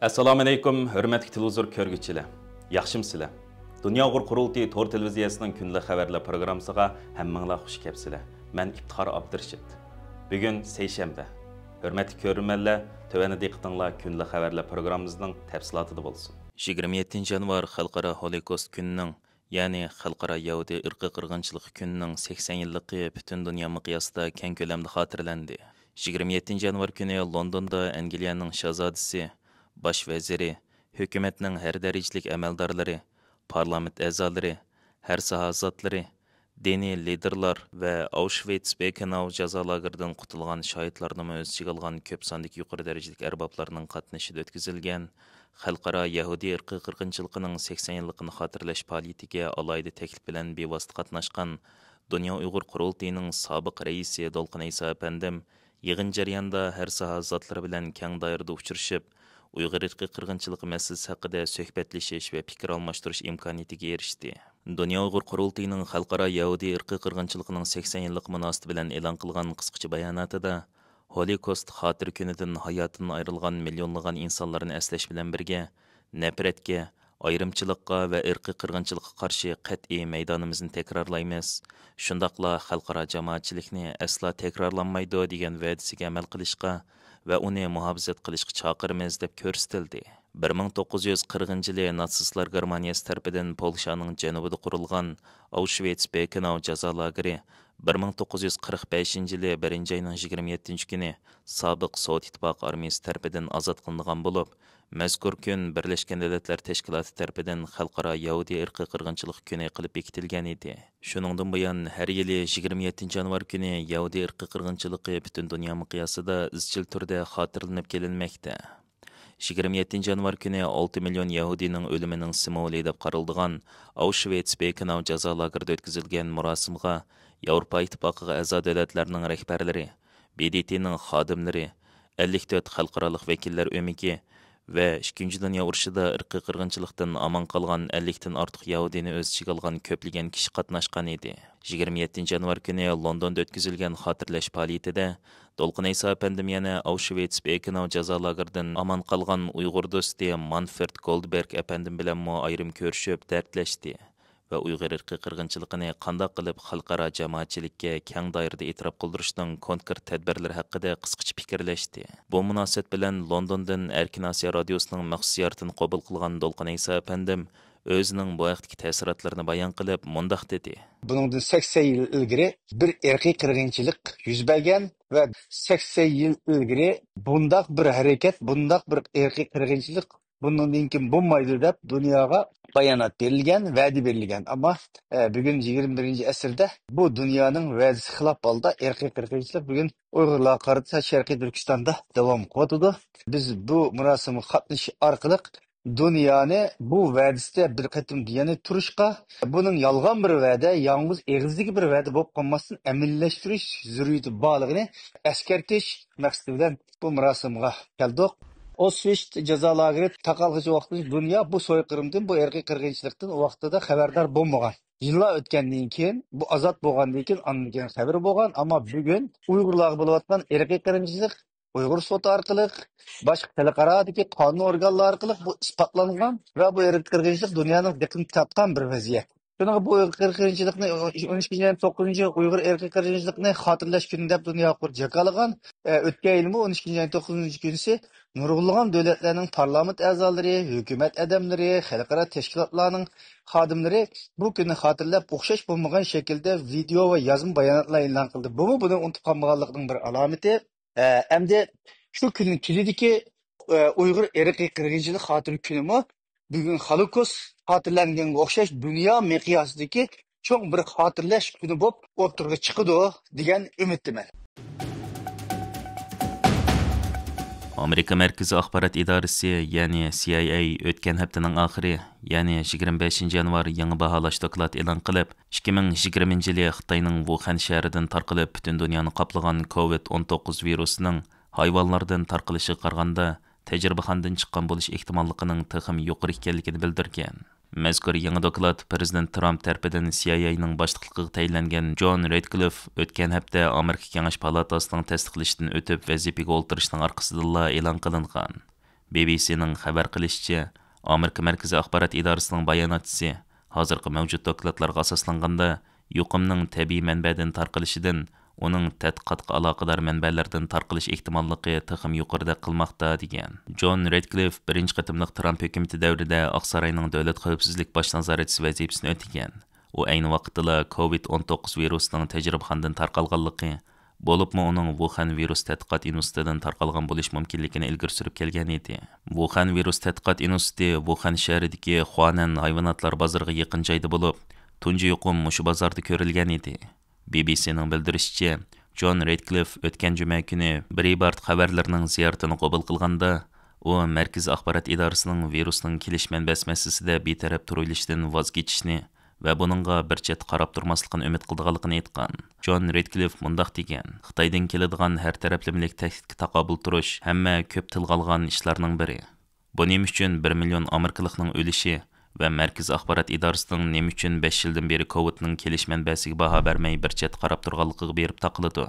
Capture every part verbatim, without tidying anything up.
ئەسسالامۇئەلەيكۇم، ھۆرمەتلىك تېلېۋىزور كۆرگۈچىلەر. ياخشىمۇسىلەر؟ دۇنيا ئۇيغۇر قۇرۇلتىيى تور تېلېۋىزىيەسىنىڭ كۈندىلىك خەۋەرلەر پروگراممىسىغا ھەممىڭلار خۇش كەپسىلەر. مەن ئىپتىخار ئابدۇرېشىت. بۈگۈن سەيشەنبە. ھۆرمەتلىك كۆرۈرمەنلەر، تۆۋەندە دىققىتىڭلار كۈندىلىك خەۋەرلەر پروگراممىمىزنىڭ تەپسىلاتىدا بولسۇن. يىگىرمە يەتتىنچى يانۋار خەلقئارا ھولوكوست كۈنىنىڭ، يەنى خەلقئارا يەھۇدىي ئىرقىي قىرغىنچىلىقى كۈنىنىڭ سەكسەن يىللىقى پۈتۈن دۇنيا مىقياسىدا كەڭ كۆلەمدە خاتىرىلەندى. يىگىرمە يەتتىنچى يانۋار كۈنى لوندوندا ئەنگلىيەنىڭ شاھزادىسى، باش ۋەزىرى، ھۆكۈمەتنىڭ ھەر دەرىجىلىك ئەمەلدارلىرى، پارلامېنت ئەزالىرى، ھەر ساھە زاتلىرى، دىنىي لىدېرلار ۋە ئاۋشۋىتس بىركېناۋ جازا لاگېرىدىن قۇتۇلغان شاھىتلارنىمۇ ئۆز ئىچىگە ئالغان كۆپ ساندىكى يۇقىرى دەرىجىلىك ئەربابلارنىڭ قاتنىشىدا ئۆتكۈزۈلگەن خەلقئارا يەھۇدىي ئىرقىي قىرغىنچىلىقىنىڭ سەكسەن يىللىقىنى خاتىرىلەش پائالىيىتىگە ئالاھىدە تەكلىپ بىلەن بىۋاسىتە قاتناشقان دۇنيا ئۇيغۇر قۇرۇلتىيىنىڭ سابىق رەئىسى دولقۇن ئەيسا ئەپەندىم يىغىن جەريانىدا ھەر ساھە زاتلىرى بىلەن كەڭ دائىرىدە ئۇچرىشىپ، ئۇيغۇر ئىرقىي قىرغىنچىلىقى مەسىلىسى ھەققىدە سۆھبەتلىشىش ۋە پىكىر ئالماشتۇرۇش ئىمكانىيىتىگە ئېرىشتى. دۇنيا ئۇيغۇر قۇرۇلتىيىنىڭ خەلقئارا يەھۇدىي ئىرقىي قىرغىنچىلىقىنىڭ سەكسەن يىللىقى مۇناسىۋىتى بىلەن ئېلان قىلغان قىسقىچە باياناتىدا، ھولوكوست خاتىرە كۈنىدىن ھاياتىدىن ئايرىلغان مىليونلىغان ئىنسانلارنى ئەسلەش بىلەن بىرگە، نەپرەتكە، ئايرىمچىلىققا ۋە ئىرقىي قىرغىنچىلىققا قارشى قەتئىي مەيدانىمىزنى تەكرارلايمىز، شۇنداقلا خەلقئارا جامائەتچىلىكنى ئەسلا تەكرارلانمايدۇ دېگەن ۋەدىسىگە ئەمەل قىلىشقا ۋە ئۇنى مۇھاپىزەت قىلىشقا چاقىرىمىز، دەپ كۆرسىتىلدى. بىر مىڭ توققۇز يۈز قىرىقىنچى يىلى ناتسىستلار گېرمانىيەسى تەرىپىدىن پولشانىڭ جەنۇبىدا قۇرۇلغان ئاۋشۋىتس بىركېناۋ جازا لاگېرى بىر مىڭ توققۇز يۈز قىرىق بەشىنچى يىلى بىرىنچى ئاينىڭ يىگىرمە يەتتىنچى كۈنى سابىق سوۋېت ئىتتىپاقى ئارمىيىسى تەرىپىدىن ئازاد قىلىنغان بولۇپ، مەزكۇر كۈن بىرلەشكەن دۆلەتلەر تەشكىلاتى تەرىپىدىن خەلقئارا يەھۇدىي ئىرقىي قىرغىنچىلىق كۈنى قىلىپ بېكىتىلگەن ئىدى. شۇنىڭدىن بۇيان، ھەر يىلى يىگىرمە يەتتىنچى يانۋار كۈنى يەھۇدىي ئىرقىي قىرغىنچىلىقى پۈتۈن دۇنيا مىقياسىدا ئىزچىل تۈردە خاتىرىلىنىپ كېلىنمەكتە. يىگىرمە يەتتىنچى يانۋار كۈنى ئالتە مىليون يەھۇدىينىڭ ئۆلۈمىنىڭ سىمۋولى دەپ قارىلىدىغان ئاۋشۋىتس بىركېناۋ جازا لاگېرىدا ئۆتكۈزۈلگەن مۇراسىمغا ياۋروپا ئىتتىپاقىغا ئەزا دۆلەتلەرنىڭ رەھبەرلىرى، ب د ت نىڭ خادىملىرى، ئەللىك تۆت خەلقئارالىق ۋەكىللەر ئۆمىكى ۋە ئىككىنچى دۇنيا ئۇرۇشىدا ئىرقىي قىرغىنچىلىقتىن ئامان قالغان ئەللىكتىن ئارتۇق يەھۇدىينى ئۆز ئىچىگە ئالغان كۆپلىگەن كىشى قاتناشقان ئىدى. يىگىرمە يەتتىنچى يانۋار كۈنى لوندوندا ئۆتكۈزۈلگەن خاتىرىلەش پائالىيىتىدە دولقۇن ئەيسا ئەپەندىم يەنە ئاۋشۋىتس بىركېناۋ جازا لاگېرىدىن ئامان قالغان ئۇيغۇر دوستى مانفرېد گولدبېرگ ئەپەندىم بىلەنمۇ ئايرىم كۆرۈشۈپ دەردلەشتى ۋە ئۇيغۇر ئىرقىي قىرغىنچىلىقىنى قانداق قىلىپ خەلقئارا جامائەتچىلىككە كەڭ دائىرىدە ئېتىراپ قىلدۇرۇشنىڭ كونكرېت تەدبىرلىرى ھەققىدە قىسقىچە پىكىرلەشتى. بۇ مۇناسىۋەت بىلەن لوندوندىن ئەركىن ئاسىيا رادىيوسىنىڭ مەخسۇس زىيارىتىنى قوبۇل قىلغان دولقۇن ئەيسا ئەپەندىم ئۆزىنىڭ بۇ ھەقتىكى تەسىراتلىرىنى بايان قىلىپ، مۇنداق دېدى. بۇنىڭدىن سەكسەن يىل ئىلگىرى بىر ئىرقىي قىرغىنچىلىق يۈز بەرگەن ۋە سەكسەن يىل ئىلگىرى بۇنداق بىر ھەرىكەت، بۇنداق بىر ئىرقىي قىرغىنچىلىق بۇنىڭدىن كېيىن بولمايدۇ دەپ دۇنياغا بايانات بېرىلگەن، ۋەدە بېرىلگەن. ئەمما، ئە، بۈگۈن يىگىرمە بىرىنچى ئەسىردە بۇ دۇنيانىڭ ۋەدىسى خىلاپ ھالدا ئىرقىي قىرغىنچىلىق بۈگۈن ئۇيغۇرلارغا قارىتا شەرقىي تۈركىستاندا داۋام قىلىۋاتىدۇ. بىز بۇ مۇراسىمغا قاتنىشىش ئارقىلىق دۇنيانى بۇ ۋەدىسىدە بىر قېتىم يەنە تۇرۇشقا، بۇنىڭ يالغان بىر ۋەدە، يالغۇز ئېغىزدىكى بىر ۋەدە بولۇپ قالماستىن، ئەمەلىيلەشتۈرۈش زۆرۈرىيىتى بارلىقىنى ئەسكەرتىش مەقسىتى بىلەن بۇ مۇراسىمغا كەلدۇق. ئوسۋىچ جازا لاگېرى تارقالغۇچە ۋاقىتتا دۇنيا بۇ سويقىرىمدىن، بۇ ئىرقىي قىرغىنچىلىقتىن ئۇ ۋاقتىدا خەۋەردار بولمىغان. يىللار ئۆتكەندىن كېيىن، بۇ ئازاد بولغاندىن كېيىن، ئاندىن كېيىن خەۋىرى بولغان. ئەمما بۈگۈن ئۇيغۇرلارغا بولۇۋاتقان ئىرقىي قىرغىنچىلىق ئۇيغۇر سوتى ئارقىلىق، باشقا خەلقئارادىكى قانۇن ئورگانلىرى ئارقىلىق بۇ ئىسپاتلانغان ۋە بۇ ئىرقىي قىرغىنچىلىق دۇنيانىڭ دىققىتىنى تارتقان بىر ۋەزىيەت. شۇنىڭغا بۇ ئىرقىي قىرغىنچىلىقنى، ئون ئىككىنچى ئاينىڭ توققۇزىنچى ئۇيغۇر ئىرقىي قىرغىنچىلىقىنى خاتىرىلەش كۈنى دەپ دۇنيا يۇقىرى جاكارلىغان. ئە، ئۆتكەن يىلمۇ ئون ئىككىنچى ئاينىڭ توققۇزىنچى كۈنىسى نۇرغۇنلىغان دۆلەتلەرنىڭ پارلامېنت ئەزالىرى، ھۆكۈمەت ئادەملىرى، خەلقئارا تەشكىلاتلارنىڭ خادىملىرى بۇ كۈننى خاتىرىلەپ، ئوخشاش بولمىغان شەكىلدە ۋىدېئو ۋە يازما باياناتلار ئېلان قىلدى. بۇمۇ بۇنى ئۇنتۇپ قالمىغانلىقىنىڭ بىر ئالامىتى. ئە، ئەمدى شۇ كۈننىڭ تۈنىدىكى، ئە، ئۇيغۇر ئىرقىي قىرغىنچىلىق خاتىرە كۈنىمۇ بۈگۈن خولوكوست خاتىرىلەنگەنگە ئوخشاش دۇنيا مىقياسىدىكى چوڭ بىر خاتىرىلەش كۈنى بولۇپ ئوتتۇرىغا چىقىدۇ دېگەن ئۈمىدتىمەن. ئامېرىكا مەركىزىي ئاخبارات ئىدارىسى، يەنى سى ئاي ئەي ئۆتكەن ھەپتىنىڭ ئاخىرى، يەنى يىگىرمە بەشىنچى يانۋار يېڭى باھالاش دوكلات ئېلان قىلىپ، ئىككى مىڭ يىگىرمىنچى يىلى خىتاينىڭ ۋۇخەن شەھىرىدىن تارقىلىپ پۈتۈن دۇنيانى قاپلىغان كوۋىد ئون توققۇز ۋىرۇسىنىڭ ھايۋانلاردىن تارقىلىشىغا قارىغاندا، تەجرىبىخانىدىن چىققان بولۇش ئېھتىماللىقىنىڭ تېخىمۇ يۇقىرى ئىكەنلىكىنى بىلدۈرگەن. مەزكۇر يېڭى دوكلات پىرېزىدېنت ترامپ تەرىپىدىن سى ئاي ئەينىڭ باشلىقلىقىغا تەيىنلەنگەن جون رېدكلىف ئۆتكەن ھەپتە ئامېرىكا كېڭەش پالاتاسىنىڭ تەستىقلىشىدىن ئۆتۈپ ۋەزىپىگە ئولتۇرۇشنىڭ ئارقىسىدىنلا ئېلان قىلىنغان. بى بى سىنىڭ خەۋەر قىلىشىچە، ئامېرىكا مەركىزىي ئاخبارات ئىدارىسىنىڭ باياناتچىسى ھازىرقى مەۋجۇت دوكلاتلارغا ئاساسلانغاندا، يۇقۇمنىڭ تەبىئىي مەنبەدىن تارقىلىشىدىن ئۇنىڭ تەتقىقاتقا ئالاقىدار مەنبەلەردىن تارقىلىش ئېھتىماللىقى تېخىمۇ يۇقىرىدەك قىلماقتا، دېگەن. جون رېدكلىف بىرىنچى قېتىملىق ترامپ ھۆكۈمىتى دەۋرىدە ئاقساراينىڭ دۆلەت خەۋپسىزلىك باش نازارەتچىسى ۋەزىپىسىنى ئۆتىگەن. ئۇ ئەينى ۋاقىتتىلا كوۋىد ئون توققۇز ۋىرۇسىنىڭ تەجرىبىخانىدىن تارقالغانلىقى، بولۇپمۇ ئۇنىڭ ۋۇخەن ۋىرۇس تەتقىقات ئىنستىتۇتىدىن تارقالغان بولۇش مۇمكىنلىكىنى ئىلگىرى سۈرۈپ كەلگەن ئىدى. ۋۇخەن ۋىرۇس تەتقىقات ئىنستىتۇتى ۋۇخەن شەھىرىدىكى خۇانەن ھايۋاناتلار بازىرىغا يېقىن جايدا بولۇپ، تۇنجى يۇقۇم مۇشۇ بازاردا كۆرۈلگەن ئىدى. بى بى سىنىڭ بىلدۈرۈشىچە، جون رېدكلىف ئۆتكەن جۈمە كۈنى برىتبارت خەۋەرلىرىنىڭ زىيارىتىنى قوبۇل قىلغاندا، ئۇ مەركىزىي ئاخبارات ئىدارىسىنىڭ ۋىرۇسنىڭ كېلىش مەنبەسى مەسىلىسىدە بىتەرەپ تۇرۇۋېلىشتىن ۋاز كېچىشنى ۋە بۇنىڭغا بىر چەتتە قاراپ تۇرماسلىقىنى ئۈمىد قىلىدىغانلىقىنى ئېيتقان. جون رېدكلىف مۇنداق دېگەن: «خىتايدىن كېلىدىغان ھەر تەرەپلىمىلىك تەھدىتكە تاقابىل تۇرۇش ھەممە كۆپ تىلغا ئالغان ئىشلارنىڭ بىرى. بۇ نېمە ئۈچۈن بىر مىليون ئامېرىكىلىقنىڭ ئۆلۈشى ۋە مەركىزىي ئاخبارات ئىدارىسىنىڭ نېمە ئۈچۈن بەش يىلدىن بېرى كوۋىدنىڭ كېلىش مەنبەسىگە باھا بەرمەي بىر چەتتە قاراپ تۇرغانلىقىغا بېرىپ تاقىلىدۇ.»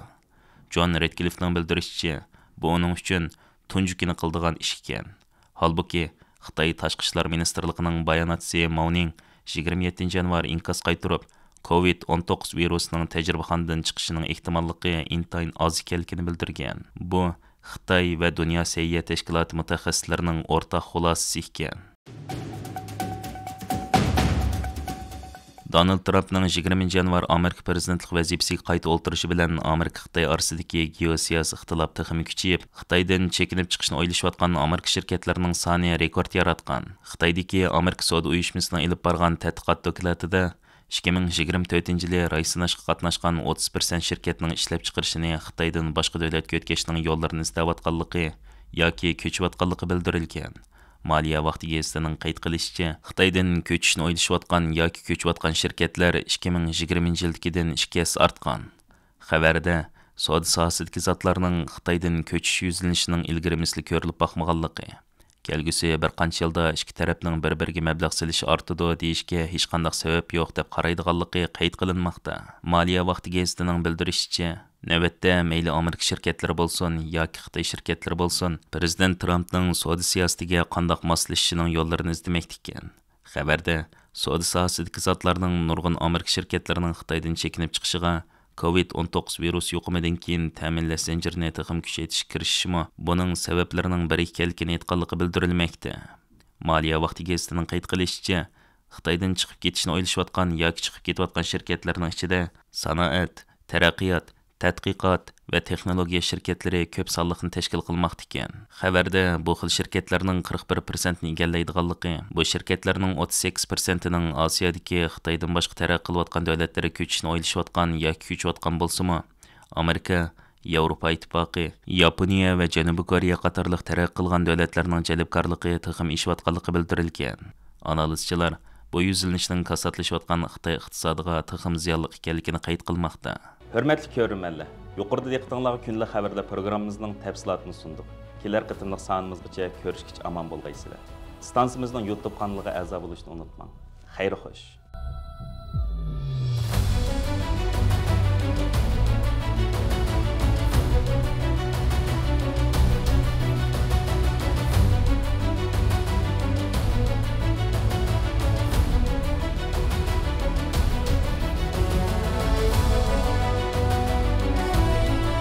جون رېدكلىفنىڭ بىلدۈرۈشىچە، بۇ ئۇنىڭ ئۈچۈن تۇنجى كۈنى قىلىدىغان ئىش ئىكەن. ھالبۇكى، خىتاي تاشقى ئىشلار مىنىستىرلىقىنىڭ باياناتچىسى ماۋنىڭ يىگىرمە يەتتىنچى يانۋار ئىنكاس قايتۇرۇپ، كوۋىد ئون توققۇز ۋىرۇسىنىڭ تەجرىبىخانىدىن چىقىشىنىڭ ئېھتىماللىقى ئىنتايىن ئاز ئىكەنلىكىنى بىلدۈرگەن. بۇ خىتاي ۋە دۇنيا سەھىيە تەشكىلاتى مۇتەخەسسىسلىرىنىڭ ئورتاق خۇلاسىسى ئىكەن. دونالد ترامپنىڭ يىگىرمىنچى يانۋار ئامېرىكا پىرېزىدېنتلىق ۋەزىپىسىگە قايتا ئولتۇرۇشى بىلەن ئامېرىكا خىتاي ئارىسىدىكى گېئوسىياسىي ئىختىلاپ تېخىمۇ كۈچىيىپ، خىتايدىن چېكىنىپ چىقىشنى ئويلىشىۋاتقان ئامېرىكا شىركەتلىرىنىڭ سانى رېكورت ياراتقان. خىتايدىكى ئامېرىكا سودا ئۇيۇشمىسىنىڭ ئېلىپ بارغان تەتقىقات دوكلاتىدا ئىككى مىڭ يىگىرمە تۆتىنچى يىلى راي سىناشقا قاتناشقان ئوتتۇز پىرسەنت شىركەتنىڭ ئىشلەپچىقىرىشىنى خىتايدىن باشقا دۆلەتكە ئۆتكەشنىڭ يوللىرىنى ئىزدەۋاتقانلىقى ياكى كۆچۈۋاتقانلىقى بىلدۈرۈلگەن. مالىيە ۋاقتى گېزىتىنىڭ قەيت قىلىشىچە، خىتايدىن كۆچۈشنى ئويلىشىۋاتقان ياكى كۆچۈۋاتقان شىركەتلەر ئىككى مىڭ يىگىرمىنچى يىلدىكىدىن ئىككى ھەسسە ئارتقان. خەۋەردە، سودا ساھەسىدىكى زاتلارنىڭ خىتايدىن كۆچۈش يۈزلىنىشىنىڭ ئىلگىرى مىسلى كۆرۈلۈپ باقمىغانلىقى، كەلگۈسى بىر قانچە يىلدا ئىككى تەرەپنىڭ بىر-بىرىگە مەبلەغ سېلىشى ئارتىدۇ دېيىشكە ھېچقانداق سەۋەب يوق دەپ قارايدىغانلىقى قەيت قىلىنماقتا. مالىيە ۋاقتى گېزىتىنىڭ بىلدۈرۈشىچە، نۆۋەتتە مەيلى ئامېرىكا شىركەتلىرى بولسۇن ياكى خىتاي شىركەتلىرى بولسۇن، پىرېزىدېنت ترامپنىڭ سودا سىياسىتىگە قانداق ماسلىشىشىنىڭ يوللىرىنى ئىزدىمەكتە ئىكەن. خەۋەردە، سودا ساھەسىدىكى زاتلارنىڭ نۇرغۇن ئامېرىكا شىركەتلىرىنىڭ خىتايدىن چېكىنىپ چىقىشىغا كوۋىد ئون توققۇز ۋىرۇس يۇقۇمىدىن كېيىن تەمىنلەش زەنجىرىنى تېخىمۇ كۈچەيتىشكە كىرىشىشىمۇ بۇنىڭ سەۋەبلىرىنىڭ بىرى ئىكەنلىكىنى ئېيتقانلىقى بىلدۈرۈلمەكتە. مالىيە ۋاقتى گېزىتىنىڭ قەيت قىلىشىچە، خىتايدىن چىقىپ كېتىشنى ئويلىشىۋاتقان ياكى چىقىپ كېتىۋاتقان شىركەتلەرنىڭ ئىچىدە سانائەت، تەرەققىيات، تەتقىقات ۋە تېخنولوگىيە شىركەتلىرى كۆپ سانلىقنى تەشكىل قىلماقتا ئىكەن. خەۋەردە، بۇ خىل شىركەتلەرنىڭ قىرىق بىر پىرسەنتنى ئىگىلەيدىغانلىقى، بۇ شىركەتلەرنىڭ ئوتتۇز سەككىز پىرسەنتىنىڭ ئاسىيادىكى خىتايدىن باشقا تەرەققىي قىلىۋاتقان دۆلەتلەرگە كۆچۈشنى ئويلىشىۋاتقان ياكى كۆچۈۋاتقان بولسىمۇ، ئامېرىكا، ياۋروپا ئىتتىپاقى، ياپونىيە ۋە جەنۇبىي كورېيە قاتارلىق تەرەققىي قىلغان دۆلەتلەرنىڭ جەلپكارلىقى تېخىمۇ ئېشىۋاتقانلىقى بىلدۈرۈلگەن. ئانالىزچىلار بۇ يۈزلىنىشنىڭ كاساتلىشىۋاتقان خىتاي ئىقتىسادىغا تېخىمۇ زىيانلىق ئىكەنلىكىنى قەيت قىلماقتا. ھۆرمەتلىك كۆرۈرمەنلەر، يۇقىرىدا دىققىتىڭلارغا كۈندىلىك خەۋەرلەر پروگراممىمىزنىڭ تەپسىلاتىنى سۇندۇق. كېلەر قېتىملىق سانىمىزغىچە كۆرۈشكىچە ئامان بولغايسىلەر. ئىستانسىمىزنىڭ يۇتۇب قانىلىغا ئەزا بولۇشنى ئۇنتۇماڭ. خەير خوش.